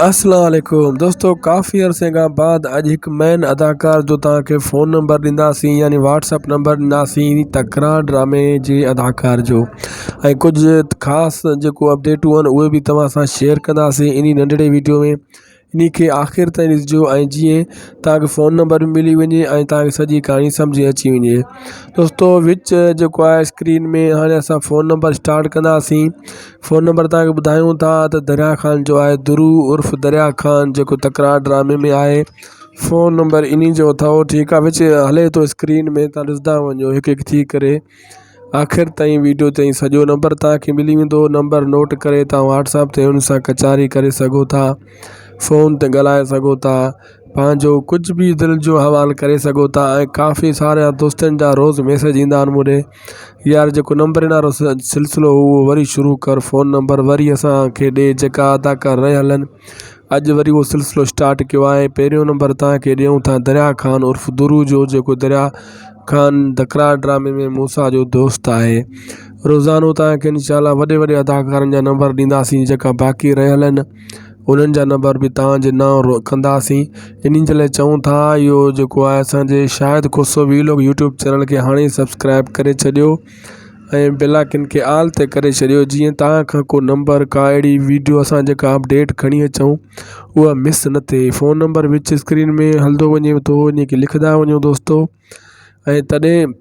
اسلام عليڪم دوستو ڪافي عرصي کان بعد اڄ هڪ مين اداڪار جو توهان کي فون نمبر ڏينداسين يعني واٽس اپ نمبر ڏينداسين تڪرار ڊرامي جي اداڪار جو ۽ ڪجهه خاص جيڪو اپڊيٽون آهن اهي به توهان سان شيئر ڪنداسين انهي ننڍڙي ويڊيو ۾ انهي کي آخر تائين ڏسجو ۽ جيئن توهان کي فون نمبر به ملي وڃي ۽ توهان کي سڄي ڪهاڻي سمجهه اچي وڃي دوستو وچ جيڪو آهي اسڪرين ۾ هاڻي اسان فون نمبر اسٽارٽ ڪنداسين فون نمبر توهان کي ٻڌايون ٿا ته دريا خان جو آهي درو عرف دريا خان جيڪو تڪرار ڊرامي ۾ آهي فون نمبر انهي جو اٿو ٺيڪ آهي وچ هلي ٿو اسڪرين ۾ توهان ڏسندا وڃو هڪ هڪ ٿي ڪري آخر تائين ويڊيو تائين سڄو نمبر توهان کي ملي ويندو نمبر نوٽ ڪري توهان واٽس اپ تي ان سان ڪچهري ڪري سگهو ٿا فون تي ڳالهائي سگهو ٿا پنهنجو ڪجهه به دل جو حوال ڪري سگهو ٿا ۽ ڪافي سارا دوستن جا روز ميسيج ايندا آهن مون ڏي يار جيڪو نمبرن وارو سلسلو هو اهو وري شروع ڪر فون نمبر وري اسانکي ڏي جيڪا اداڪار رهيل آهن اڄ وري اهو سلسلو اسٽارٽ ڪيو آهي پهريون نمبر توهان کي ڏيون ٿا دريا خان عرف درو جو جيڪو دريا خان تڪرار ڊرامي ۾ موسيٰ جو دوست آهي روزانو توهان کي انشاء الله وڏي وڏي اداڪارن جا نمبر ڏينداسين جيڪا باقي رهيل آهن انهن جا نمبر به توهان جي نانء ڪنداسين انهن جي لاء چئون ٿا اهو جيڪو آهي اسانجي Shahid Khoso vlog YouTube channel کي هاڻي سبسڪرائب ڪري ڇڏيو ۽ بيل آئڪن کي آل تي ڪري ڇڏيو جيئن توهان کان ڪو نمبر ڪا اهڙي ويڊيو اسان جيڪا اپڊيٽ کڻي اچون اها مس نه ٿئي فون نمبر وچ اسڪرين ۾ هلندو وڃي ٿو ان کي لکندا وڃو دوستو ۽ تڏهن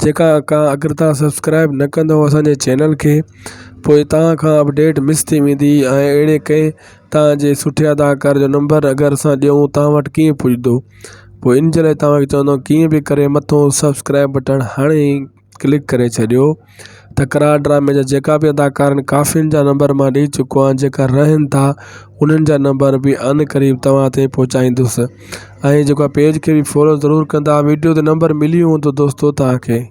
جيڪا ڪا اگر توهان سبسڪرائب نه ڪندو اسانجي چينل کي پوءِ توهان کان اپڊيٽ مس ٿي ويندي ۽ اهڙي ڪنهن توهان جي سٺي اداڪار جو نمبر اگر اسان ڏيون توهان وٽ ڪيئن پڄندو پوءِ ان جي لاءِ توهان کي چوندو ڪيئن به ڪري مٿو سبسڪرائب بٽڻ هاڻي ئي ڪلڪ ڪري ڇڏيو تڪرار ڊرامي جا جيڪا به اداڪار آهن ڪافين جا نمبر مان ڏئي چڪو آهيان جيڪا رهن ٿا انهن جا نمبر به ان قريب توهان تائين پهچائيندس ۽ جيڪو آهي پيج کي به فالو ضرور ڪندا ويڊيو تي نمبر ملي ويو هوندو دوستو توهان کي.